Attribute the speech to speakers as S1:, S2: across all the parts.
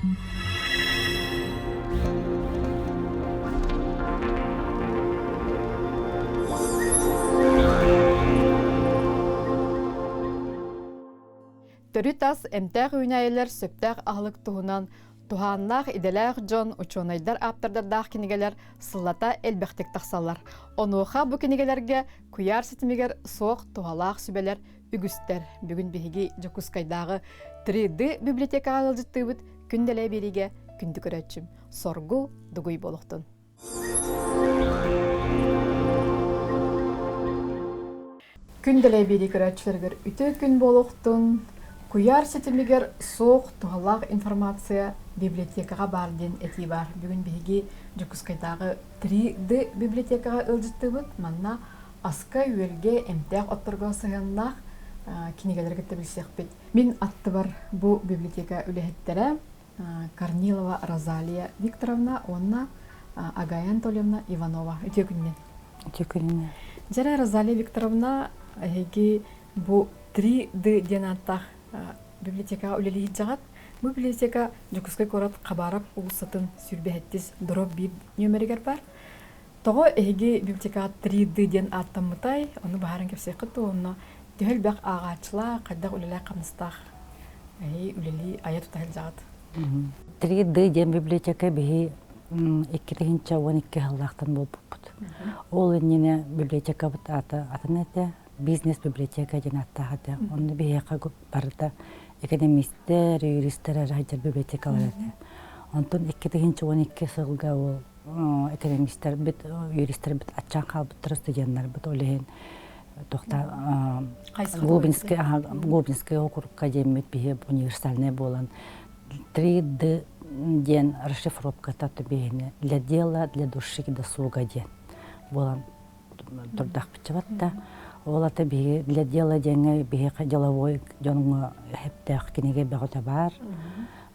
S1: Төрүт ас эмтээх үүнээйилэр сөптөөх аһылык туһунан туһааннаах идэлээх дьон, учуонайдар ааптардардаах кинигэлэр сыллата элбэхтик тахсаллар. Онуоха бу кинигэлэргэ куйаар ситимигэр суох туһалаах сүбэлэр үгүстэр. Бүгүн биһиги Дьокуускайдааҕы 3D библиотекаҕа ыалдьыттыыбыт Күн дэлэй биэриигэ күндү көрөөччүм Соргу Дугуй буолуохтун. Күн дэлэй биэрии көрөөччүлэригэр үтүө күн буолуохтун. Куйаар ситимигэр суох туһалаах информация библиотекаҕа баар диэн этии баар. Бүгүн биһиги Дьокуускайдааҕы 3D библиотекаҕа ыалдьыттыыбыт. Манна аска-үөлгэ эмтээх отторго сыһыаннаах кинигэлэри кытта билсиэхпит. Мин аттыбар бу библиотека үлэһиттэрэ Корнилова Розалия Викторовна уонна Агая Анатольевна Иванова. Үтүө күнүнэн.
S2: Үтүө күнүнэн.
S1: Дьэрэ Розалия Викторовна эһиги бу 3D диэн ааттаах библиотекаҕа үлэлии сылдьаҕыт. Бу библиотека Дьокуускай куорат Хабаров уулуссатын сүүрбэһэттис дроп биир нүөмэригэр бар. Тоҕо эһиги библиотекаҕа 3D диэн ааттаммытай, ону баһааран кэпсиэххит дуо уонна төһө элбэх ааҕааччылаах, хайдах үлэлээх-хамнастаах эһиги үлэлии айа тута сылдьаҕыт?
S2: 3D диэн библиотека биһи 2012 сыллаахтан буолбуппут. Ол иннинэ библиотекабыт аата атын этэ, бизнес-библиотека диэн ааттаах этэ. Онно биһиэхэ барыта экономистэр, юристэр эрэ сылдьар библиотекалар этэ. Онтон 2012 сылга ол экономистарбыт, юристарбыт аччаан хаалбыттара студеннарбыт ол иһин туохта Губинскай Губинскай округка диэммит биһи универсальный буолан 3D диэн расшифровката биһини для дела, для души досуга диэн буолан турдахпыччабатта ол ата биһи для дела диэҥҥэ биһиэхэ деловой дьоҥҥо хэптээх кинигэ бөҕөтө баар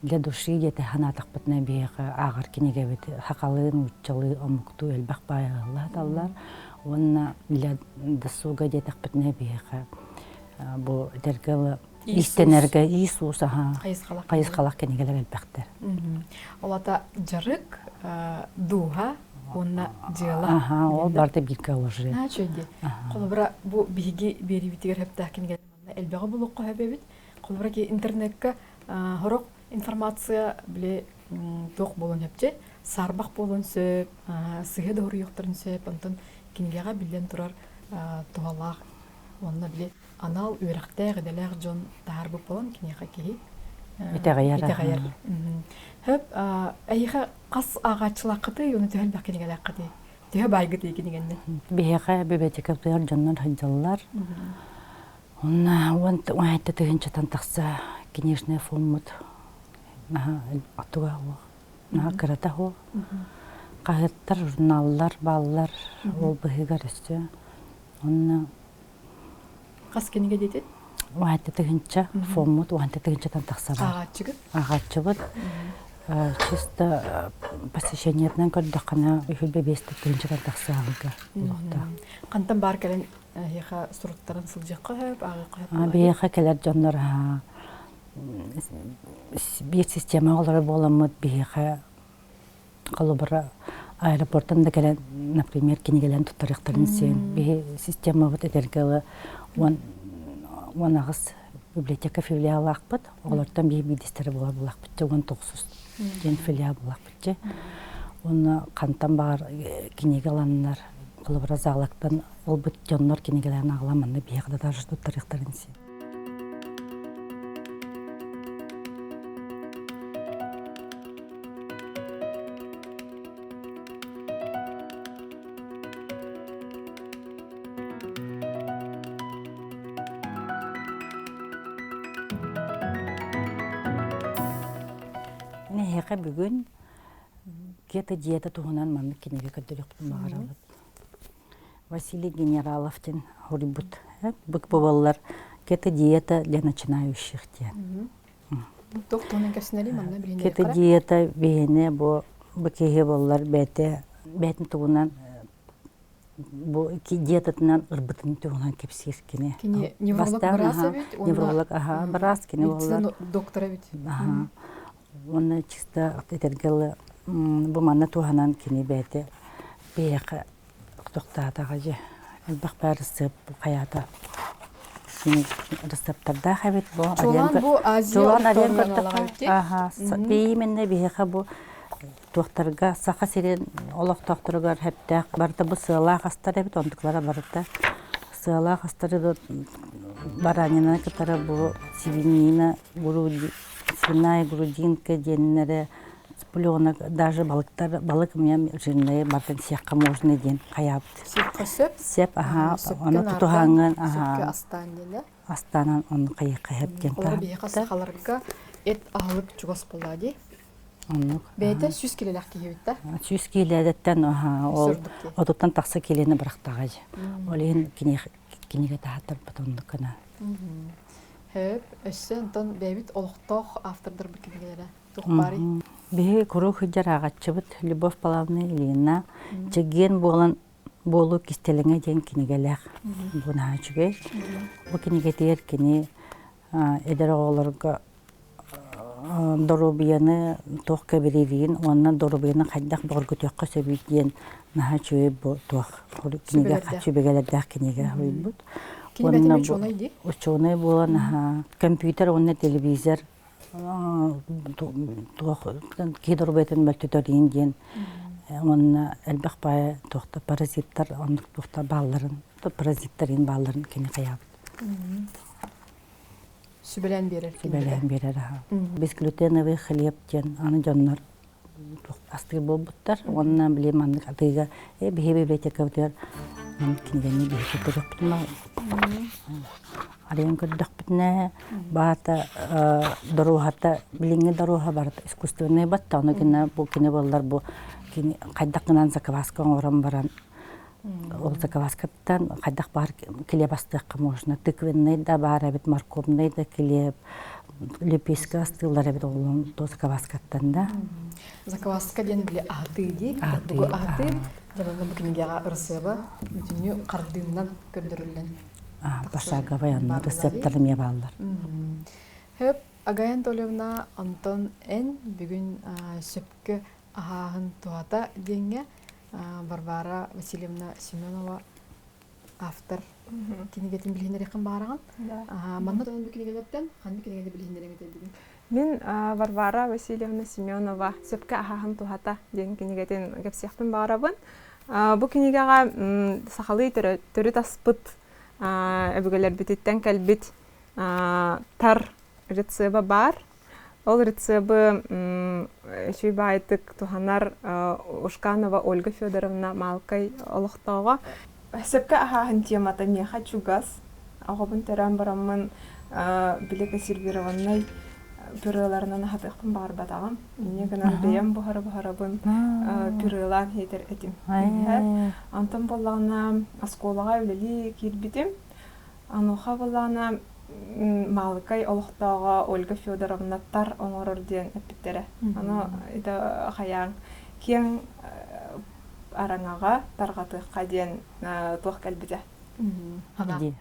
S2: для души диэтэ санаатахпытына биһиэхэ ааҕар кинигэбит сахалыы нууччалыы омуктуу элбэх баайыллааталлар уонна для досуга диэтэхпитинэ биһиэхэ бу этэргэ иистэнэргэ иис-уус аһа хайысхалаах кинигэлэр элбэхтэр.
S1: Ол ата дьарык, дууһа уонна дьыала.
S2: Аха, ол барыта бииргэ олорор.
S1: Аа, үчүгэй. Холобура, бу биһиги биэриибитигэр сөптөөх кинигэлэр манна элбэҕи булуохха сөп эбит. Холобура, ки интернекка сорох информация били туох буолуон сөпче, саарбах буолуон сөп, сыһа да уруйуохтарын сөп, онтон кинигэҕэ биллэн турар туһалаах уонна били анал үөрэхтээх, идэлээх дьон таһаарбыт буолан киниэхэ киһи
S2: итэҕэйэр.
S1: Итэҕэйэр. Хөп, эйиэхэ хас ааҕааччылааххытый, уонна төһө элбэх кинигэлээххитий? Төһө баайгытый кинигэннэн?
S2: Биһиэхэ библиотекабытыгар дьоннор сылдьаллар. Уонна уон тыһыынчатан тахса книжный фоммут наһаа оттуга суох, наһаа кырата суох. Хаһыаттар, журналлар бааллар ол быһыыгар өссө. Онно
S1: Хас кинигэ диэтин?
S2: Уһанта тыһынча, фоммут уһанта тыһынчатан тахсабыт.
S1: Ааҕааччыгыт?
S2: Ааҕааччыбыт. Чисто посещениетынан көрдөххүнэ үһүлбэ биэс тыһынчатан тахсыаҕыга олохтоох.
S1: Хантан баар кэлэн эһиэхэ суруттаран сылдьыахха сөп, ааҕыахха сөп?
S2: Биһиэхэ кэлэр дьоннор биир системаҕа олорор буоламмыт биһиэхэ Холобура, аэропортан да кэлэн, например, кинигэлэрин туттарыахтарын син. Биһи системабыт этэргэ дылы 18 библиотека филиалаахпыт. Олортон биһи биирдэстэрэ буолар буоллахпыт 19 диэн филиал буоллахпыт Уонна хантан баҕар кинигэ ыланнар, холобура, залактан ылбыт дьоннор кинигэлэрин аҕалан манна биһиэхэ да даже туттарыахтарын син. Эһиэхэ бүгүн кето-диета туһунан маннык кинигэ көрдөрүөхпүн баҕарабыт. Василий Генералов диэн хоруйбут. Бык буоллар кето-диета для начинающих диэн.
S1: Туох туһунан кэпсэнэрий манна билиниэххэ?
S2: Кето-диета биһини бу бу киһи буоллар бэйэтэ бэйэтин тугунан бу диетатынан ырбытын туһунан кэпсиир кини.
S1: Кини невролог быраас эбит.
S2: Невролог аха быраас кини буоллар.
S1: Доктор эбит.
S2: Аха. Уонна чисто этэргэ дылы бу манна туһанан кини бэйэтэ биһиэхэ тохтоотоҕо дьэ элбэх баар ырысыап хайаата кини ырысыаптардаах эбит бу
S1: Чуолаан бу Азия
S2: Чуолаан арыйан
S1: олохтоохторун
S2: көрдөххө аха именно биһиэхэ бу туохтарга Саха сирин олохтоохторугар хэптээх барыта бу сыалаах астар эбит онтуклара барыта сыалаах астары баранина кытары бу свинина свиная грудинка диэннэрэ цыпленок даже балыктар балык эмиэ жирные бартын сиэххэ можно диэн хайаабыт
S1: Сиэххэ сөп.
S2: Сеп аха
S1: Сөпкө
S2: ону
S1: наардаан,
S2: тутуһаҥҥын
S1: сөпкө
S2: аха
S1: астаан диэн да.
S2: астаанан ону хайыахха сөп диэн
S1: Олор биһиэхэ
S2: таһаарбыттар
S1: сахаларга эт аһылык чугас буолла дии.
S2: Оннук.
S1: Бэйэтэ 100 килэлээх киһи эбит да.
S2: 100 киилэдэттэн ол
S1: Сөрдүк дии.
S2: отуттан тахса киилэни бырахтаҕа дьэ. Ол иһин кинигэ таһааттарбыт оннук гына.
S1: Хөп, өссө онтон бэйэбит олохтоох автордарбыт кинигэлэрэ туох баарый?
S2: Биһиги куруук сылдьар ааҕаччыбыт Любовь Павловна Ильина чэгиэн буолан буолуу кистэлэҥэ диэн кинигэлээх. Бу наһаа үчүгэй. Бу кинигэтигэр кини эдэр оҕолорго доруобуйаны туох кэбириирин уонна доруобуйаны хайдах бөҕөргөтүөххэ сөбүй диэн наһаа үчүгэй бу туох кинигэ сүбэлэрдээх кинигэ суруйбут.
S1: Кинигэтин учуонай дии?
S2: Учуонай буолан аһаа компьютер уонна телевизор туох киһи доруобуйатын мөлтөтөрүн диэн уонна элбэх баайа туохта паразиттар оннук туохта баалларын паразиттарын баалларын кини хайаабыт.
S1: Сүбэлээн биэрэр.
S2: Сүбэлээн биэрэр аһа. Безглютеновый хлеб диэн аны дьоннор астыыр буолбуттар. Уонна били маннык атыыга биһи библиотекабытыгар маннык кинигэни биһи көрдөхпүтүнэ арыйан көрдөхпүтүнэ баата доруоһата билиҥҥи доруоһа барыта искусственный батта ону гына бу кини буоллар бу кини хайдах гынан закваска оҥорон баран Ол закваскаттан хайдах баар килиэп астыахха можно. Тыквенный да баар эбит, морковный да килиэп, лепешка астыыллар эбит ол то закваскаттан да.
S1: Закваска диэн били аһатыы дии. Бугу аһатыы дьонно бу кинигэҕэ ырысыаба бүтүннүү хардыыннан көрдөрүллэн.
S2: Пошаговый онно рецептар эмиэ бааллар.
S1: Хөп, Агая Анатольевна, онтон эн бүгүн сөпкө аһааһын туһата диэҥҥэ Варвара Васильевна Семенова автор кинигэтин билиһиннэриэххин баҕараҕын. Манна бу кинигэлэртэн ханнык кинигэни билиһиннэриэҥ этэй бүгүн?
S3: Мин Варвара Васильевна Семенова «Сөпкө аһааһын туһата» диэн кинигэтин кэпсиэхпин баҕарабын. Бу кинигэҕэ сахалыы төрүт аспыт өбүгэлэрбититтэн кэлбит тар рецеба баар. Ол рецебы үчүгэй баайытык туһанар Ушканова Ольга Федоровна Маалкай олохтооҕо. Сөпкө аһааһын темата миэхэ чугас. Оҕобун төрөөн бараммын били консервированнай пюреларынан аһатыахпын баҕарбатаҕым. Инньэ гынан бэйэм буһара-буһарабын пюрелаан иһитэр этим. Онтон буоллаҕына оскуолаҕа үлэлии киирбитим. Онуоха былаана Маалыкай олохтооҕо Ольга Федоровна тар оҥорор диэн эппиттэрэ. Ону ити хайаан киэҥ араҥаҕа тарҕатыахха диэн туох кэлбитэ.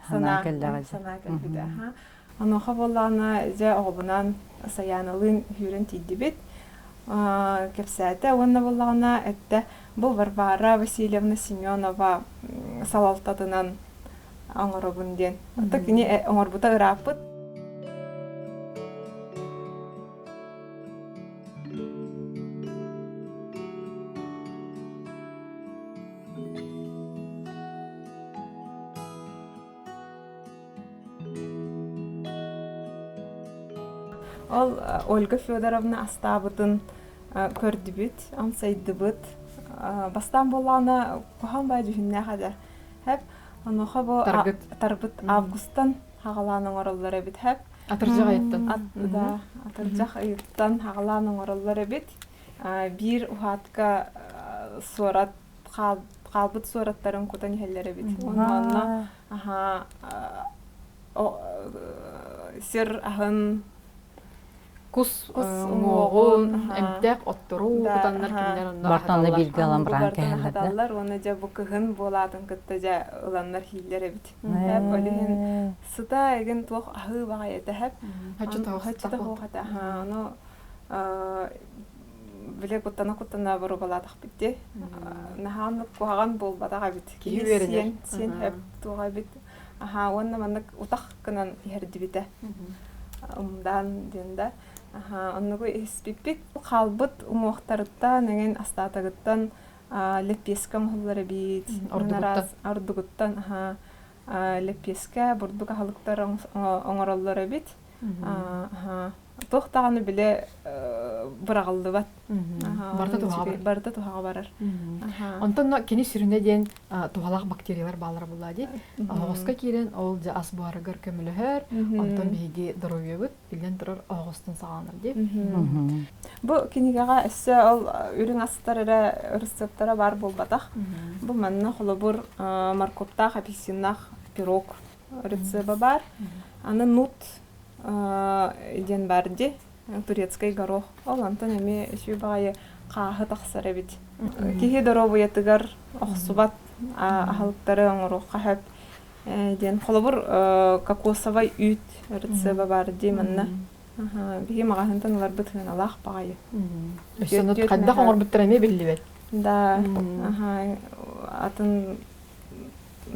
S2: Санаа кэллэҕэ.
S3: Санаа кэлбитэ. Онуоха буоллаҕына дьэ оҕобунаан Сайааналыын сүүрэн тиийдибит. Кэпсээтэ уонна буоллаҕына эттэ бу Варвара Васильевна Семенова салалтатынан оҥоробун диэн. Оттон кини оҥорбута ырааппыт. Ол Ольга Федоровна астаабытын көрдүбүт, амсайдыбыт. Бастаан буоллаҕына куһаҕан баай дьүһүннээх этэ. Хэп онуоха бу тарбыт августан хаҕалаан оҥороллор эбит хэп.
S1: Атырдьах ыйыттан.
S3: Да, атырдьах ыйыттан хаҕалаан оҥороллор эбит. Биир уһаатка суорат хаалбыт суораттарын кутан иһэллэр эбит. Уонна онно аха сир аһын
S1: кус уҥуоҕун эмтээх оттору кутаннар кинилэр онно
S2: Бартанны бииргэ ылан баран кэһэллэр
S3: уонна дьэ бу кыһын буолаатын кытта дьэ ыланнар хииллэр эбит. Ол иһин сыта эгин туох аһыы баҕай этэ хэп. Хаччыта хуох этэ. Ону. Бile куттана-куттана боруобалаатахпыт дии. Наһаа оннук куһаҕан буолбатах эбит.
S1: Киһи үөрэнэр.
S3: Сиэн сиэн туоҕа эбит. Аһаа уонна маннык утах гынан иһэрдибитэ. Умдаан диэн да. Аһаа оннугу иһиспиппит. Хаалбыт уҥуохтарыттан, эҥин астаатагыттан лэппиэскэ оҥоһуллар эбит.
S1: Ордугуттан.
S3: Ордугуттан аһаа лэппиэскэ, бурдук аһылыктар оҥороллор эбит. Туох даҕаны бile быраҕыллыбат.
S1: Барыта туһаҕа барар.
S3: Барыта туһаҕа барар.
S1: Онтон кини сүрүнэ диэн туһалаах бактериялар бааллара буолла дии. Оһоҕоско киирэн ол дьэ ас буһарыгар көмөлөһөр. Онтон биһиги доруобуйабыт биллэн турар оһоҕостон саҕаланар дии.
S3: Бу кинигэҕэ өссө ол үрүҥ астар эрэ ырысыаптара баар буолбатах. Бу манна холобур морковтаах апельсиннаах пирог рецеба баар. Аны нут диэн баар дии, турецкай горох. Ол онтон эмиэ үчүгэй баҕайы хааһы тахсар эбит. Киһи доруобуйатыгар охсубат аһылыктары оҥоруохха сөп диэн. Холобур, кокосовай үүт рецеба баар дии манна. Биһи маҕаһыынтан ыларбыт сыаналаах баҕайы.
S1: Өссө хайдах оҥорбуттара эмиэ биллибэт.
S3: Да, атын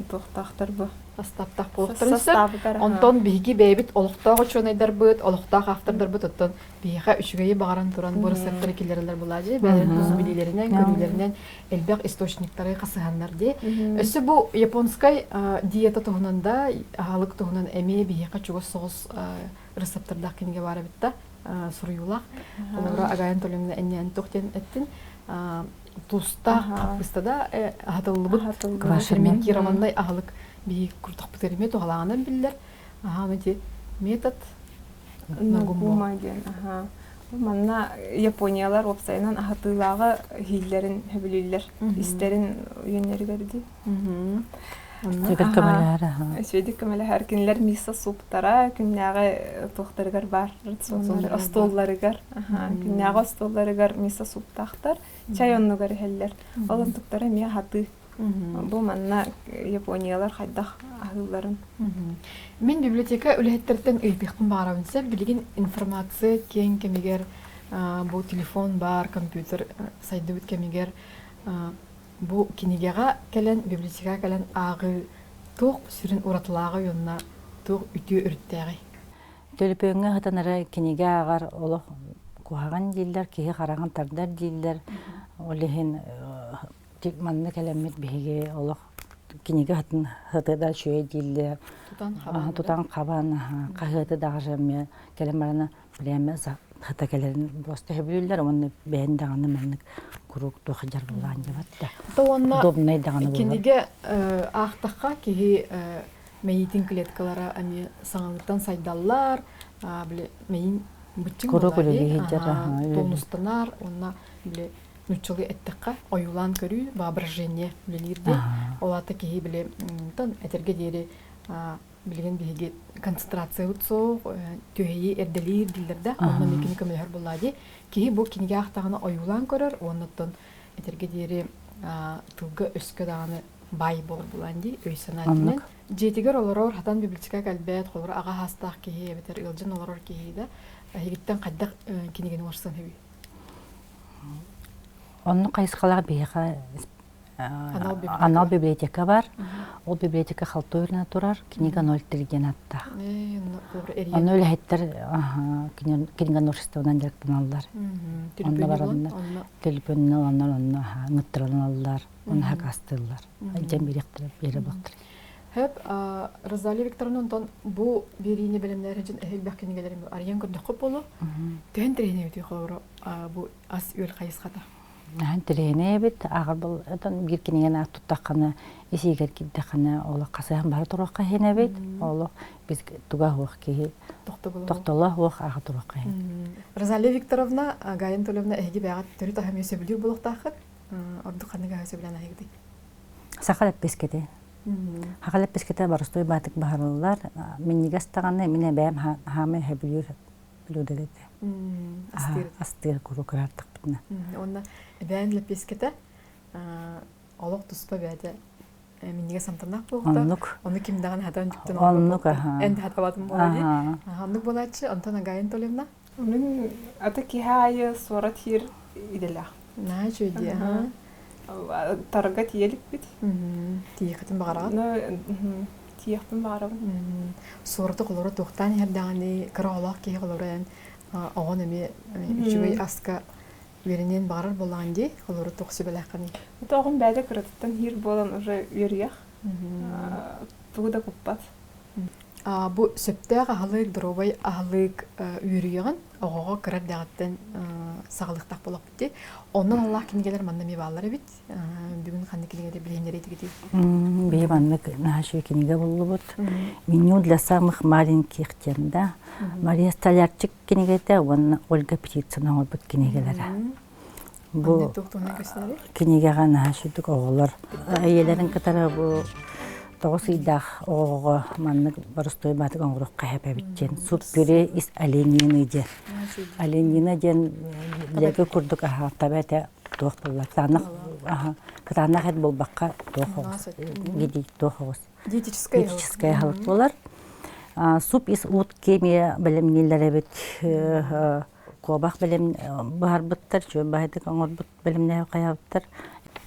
S3: туохтаахтар бу
S1: Астаптах буолуохтарын сөп. Онтон биһиги бэйэбит олохтоох учуонайдарбыт, олохтоох автордарбыт оттон биһиэхэ үчүгэйи баҕаран туран бу рецептары киллэрэллэр булаадьы. Бэйэлэрин тус билиилэринэн, көрүүлэринэн элбэх источниктары хасыһаннар дии. Өссө бу японскай диета туһунан да, аһылык туһунан эмиэ биһиэхэ чугас соҕус рецептардаах кинигэ баар эбит да суруйуулаах. Олоро Агаян Толюмна энньээн туох диэн эттин тустаах хаппыста да аһатыллыбыт ферментированный аһылык биһи куртахпытыгар эмиэ туһалааҕынан биллэр. Аһаа ити метод
S3: Нагума диэн аһаа. Манна Япониялар уопсайынан аһатыылааҕы иһииллэрин сөбүлүүллэр. Истэрин үөннэригэр дии.
S2: Үчүгэйдик көмөлөһөр аһаа.
S3: Үчүгэйдик көмөлөһөр. Кинилэр мисо сууптара күннээҕи туохтарыгар баар рационнар остуолларыгар. Күннээҕи остуолларыгар мисо сууптаахтар. Чай оннугар иһэллэр. Ол онтуктара эмиэ аһатыы. Бу манна Япониялар хайдах аһыылларын.
S1: Мин библиотека үлэһиттэриттэн ыйытыахпын баҕарабын сөп. Билигин информация киэҥ кэмигэр бу телефон баар, компьютер сайдыбыт кэмигэр Бу кинигэҕэ кэлэн, библиотекаҕа кэлэн ааҕыы туох сүрүн уратылааҕый уонна туох үтүө өрүттээҕий?
S2: Төлөпүөҥҥэ сытан эрэ кинигэ ааҕар олох куһаҕан дииллэр, киһи хараҕын тардар дииллэр. Ол иһин манна кэлэммит биһиги олох кинигэ сытын сыта да үчүгэй дииллэр.
S1: Тутан хабан.
S2: Тутан хабан, хаһыаты даҕаны эмиэ кэлэн баран Прямо хата кэлэрин просто сөбүлүүллэр уонна бэйэн даҕаны маннык куруук туох дьарбылаан дьабат да.
S1: То уонна
S2: Удобнай даҕаны буолар.
S1: Кинигэ аахтахха киһи мэйиитин клеткалара эмиэ саҥалыттан сайдаллар, били мэйин быччыҥ
S2: Куруук үлэлии сылдьар,
S1: тонустанар уонна били нуччалыы эттэххэ ойуулаан көрүү воображение үлэлиир диэн. Ол аата киһи били тон этэргэ диэри билигин биһиги концентрациябыт суох, түһэйи эрдэлиир дииллэр да, онно эмиэ кини көмөлөһөр буоллаа дии. Киһи бу кинигэ аахтаҕына ойуулаан көрөр уонна оттон этэргэ диэри тылга-өскө даҕаны баай буолар буолаан дии, өй-санаа өттүнэн. Дьиэтигэр олорор, хатан библиотека кэлбэт, холобур аҕа саастаах киһи эбэтэр ыалдьан олорор киһи да эһигиттэн хайдах кинигэни уларсан сөбүй?
S2: Оннук хайысхалаах биһиэхэ Анал библиотека бар. Ол библиотека халтуурна турар, книга 03 диэн аттаах. Онно үлэһиттэр книга дьарыктаналлар. Онно бараннар, төлөпүөнүнэн ыланнар, онно ыҥыттараллар, онно хакастыыллар. Дьэн бириэхтэрэ, биэрэ буолтар.
S1: Хөп, Розалия Викторовна, онтон бу биэриини бэлэмнээр дьон элбэх кинигэлэрин арыйан көрдөххө буолуо. Төһөн тириһинэ үтүө холобура бу ас-үөл хайысхата?
S2: Наһаа интэриэһинэй эбит. Ааҕар буол биир кинигэни аат туттаххына, ис-иһигэр киирдэххинэ, олох хасыһан бара туруохха иһин эбит. Олох біз туга суох киһи тохтоло суох ааҕа туруохха иһин.
S1: Розалия Викторовна, Галя Анатольевна эһиги бэйэҕит төрүт аһы эмиэ сөбүлүүр буолуохтааххыт. Ордук ханнык аһы сөбүлээн аһыыгытый?
S2: Саха лэппиэскэтэ. Саха лэппиэскэтэ боростуой баатык баһарыллар. Минньигэс даҕаны мин эбээм хаамай сөбүлүүр блюдо этэ.
S1: Астыыр.
S2: Астыыр куруук ыраартахпытына.
S1: Уонна эбээн лэппиэскэтэ олох туспа бэйэтэ минньигэс амтаннаах буолта.
S2: Оннук.
S1: Ону ким даҕаны хатан дьүктэн
S2: Оннук аха.
S1: Эн да хатабатын буола дии. Оннук буолааччы. Онтон Агаин Толевна?
S3: Мин ата киһи аайы суорат сиир идэлээх.
S1: Наһаа үчүгэй дии, аһа.
S3: Тарга тиийэ иликпит.
S1: Тиийиэххитин баҕараҕыт?
S3: Тиийиэхпин баҕарабын.
S1: Суораты холоро туохтаан иһэрдэҕиний, кыра оҕолоох киһи холоро эн оҕон эмиэ үчүгэй аска үөрэниэн баҕарар буоллаҕын дии, холоро туох сүбэлээххиний?
S3: Это оҕом бэйэтэ кыратыттан иһир буолан уже үөрүйэх. Тугу да куппат.
S1: Бу сөптөөх аһылык, доруобай аһылык үөрүйэҕин оҕоҕо кыра эрдэҕиттэн саҕалыахтаах буолуохпут дии. Онон аллаах кинигэлэр манна эмиэ бааллар эбит. Бүгүн ханнык кинигэни билиһиннэриэтигитий?
S2: Биһи маннык наһаа үчүгэй кинигэ буллубут. Меню для самых маленьких диэн да. Мария Столярчик кинигэтэ уонна Ольга Птицына оҥорбут кинигэлэрэ. Бу кинигэҕэ наһаа үчүгдүк оҕолор ийэлэрин кытары бу тоҕус ыйдаах оҕоҕо маннык боростуой баатык оҥоруохха сөп эбит диэн суп-пюре из оленины диэн. Оленина диэн лэги курдук аһа таба этэ туох буолла кытаанах кытаанах эт буолбакка туох оҕус гидий туох оҕус
S1: диетическай
S2: аһылык буолар. Суп из утки эмиэ бэлэмнииллэр эбит куобах бэлэм быһарбыттар, чүөн баһыйдык оҥорбут бэлэмнээх хайаабыттар.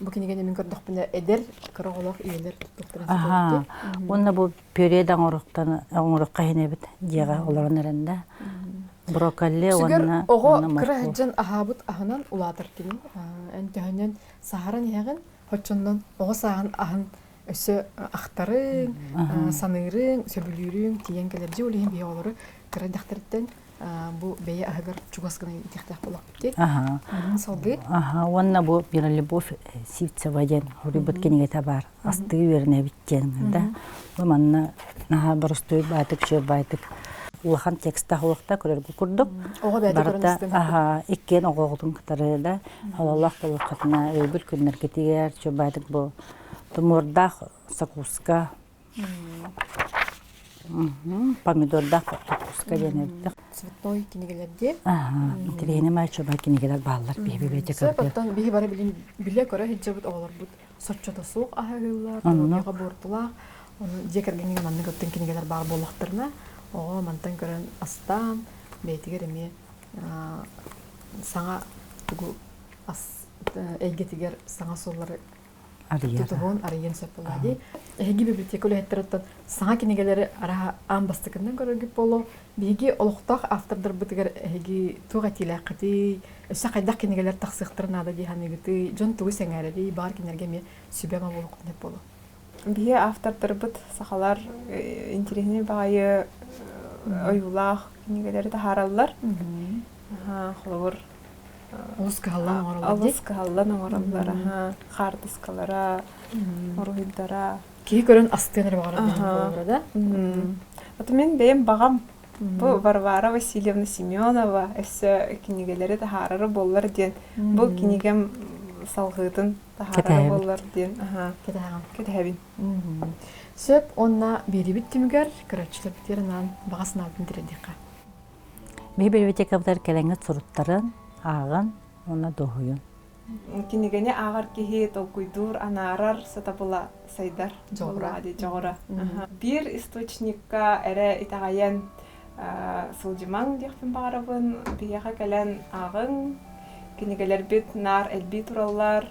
S1: Бу кинигэни мин көрдөхпүнэ эдэр кыра оҕолоох ийэлэр туттуохтарын
S2: Аха. Уонна бу пюре да оҥоруктан оҥоруохха иһин эбит дьиэҕэ олорон эрэн да. Брокколи уонна
S1: оҕо кыра сылдьан аһаабыт аһынан улаатар кини. Эн төһөнөн саһаран иһэҕин, хоччоннон оҕо сааһын аһын өссө ахтарыҥ, саныырыҥ, сөбүлүүрүҥ тиийэн кэлэр. Дьэ ол иһин биһи оҕолору кыра эрдэхтэриттэн бу бэйэ аһыгар чугас гына иитиэхтээх буолуохпут дии. Салгыы.
S2: Аха, уонна бу Миролюбовь Сивцева диэн хоруйбут кинигэтэ баар. Астыы үөрэнэбит диэн да. Бу манна наһаа боростуой баатык, үчүгэй баайтык улахан текстаах уохта көрөргө курдук.
S1: Оҕо бэйэтэ
S2: Барыта аха иккиэн оҕоҕутун кытары да хололоох буолуоххатына өйбүл күннэргитигэр үчүгэй баайтык бу тумуордаах сокуска Помидордаах куска диэн эбит.
S1: Цветной кинигэлэр диэн.
S2: Интэриэһинэй мааччабай кинигэлэр бааллар биһи библиотекабытыгар.
S1: Сөп, оттон биһи бары билин билэ-көрө сылдьабыт оҕолорбут соччото суох аһыыллар, доруобуйаҕа буортулаах. Ону дьиэ кэргэҥҥэ маннык оттон кинигэлэр баар буоллахтарына, оҕо мантан көрөн астаан, бэйэтигэр эмиэ саҥа тугу ас эйгэтигэр саҥа суоллары тутуһун арыйыан сөп буолла дии. Эһиги библиотека үлэһиттэриттэн саҥа кинигэлэри араһа аан бастакыннан көрөргүт буолуо. Биһиги олохтоох автордарбытыгар эһиги туох этиилээххитий, өссө хайдах кинигэлэр тахсыахтара наада дии саныыгытый, дьон тугу сэҥээрэрий, баар кинилэргэ эмиэ сүбэ-ама буолуоххутун сөп буолуо.
S3: Биһи автордарбыт сахалар интэриэһинэй баҕайы ойуулаах кинигэлэри таһаараллар. Холобур,
S1: Олус кыһаллан оҥороллор
S3: Олус кыһаллан оҥороллор, аһа, хаартыскалара, уруһуйдара.
S1: Киһи көрөн астыан эрэ баҕарар буолара да?
S3: Вот мин бэйэм баҕам бу Варвара Васильевна Семенова өссө кинигэлэри таһаарара буоллар диэн бу кинигэм салҕыытын таһаарара буоллар диэн кэтэһэбин.
S1: Сөп уонна биэрибит түмүгэр көрөөччүлэрбитигэр анаан баҕа санаабытын тириэрдиэххэ.
S2: Биһи библиотекабытыгар кэлэҥҥит суруттарын ааҕан уонна дуоһуйун.
S3: Кинигэни ааҕар киһи толкуйдуур, анаарар сатабыла сайдар.
S1: Дьоҕура.
S3: Дьоҕура. Биир источникка эрэ итэҕэйэн сылдьымаҥ диэхпин баҕарабын. Биһиэхэ кэлэн ааҕыҥ. Кинигэлэрбит наар элбии тураллар.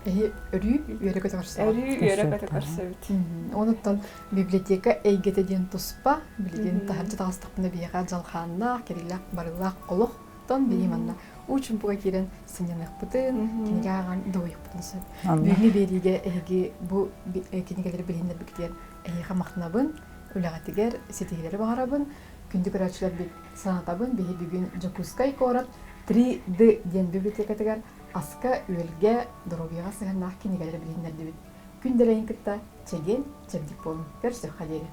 S1: Эһи өрүү үөрэ-көтө көрсөҕүт.
S3: Өрүү үөрэ-көтө көрсөбүт.
S1: Онуттан библиотека эйгэтэ диэн туспа, билигин таһырдьа таҕыстахпына биһиэхэ дьалхааннаах, кэрилээх, барыллаах олохтон биһи манна уу чумпуга киирэн сынньаныахпытын, кинигэ ааҕан дуоһуйуохпутун сөп. Бүгүҥҥү биэриигэ эһиги бу кинигэлэри билиһиннэрбиккитигэр эһиэхэ махтанабын, үлэҕитигэр ситиһиилэри баҕарабын. Күндү көрөөччүлэрбит санатабын, биһи бүгүн Дьокуускай куорат 3D диэн библиотекатыгар аска-үөлгэ, доруобуйаҕа сыһыаннаах кинигэлэри билиһиннэрдибит. Күн дэлэйин кытта чэгиэн, чэбдик буолуҥ. Көрсүөххэ диэри.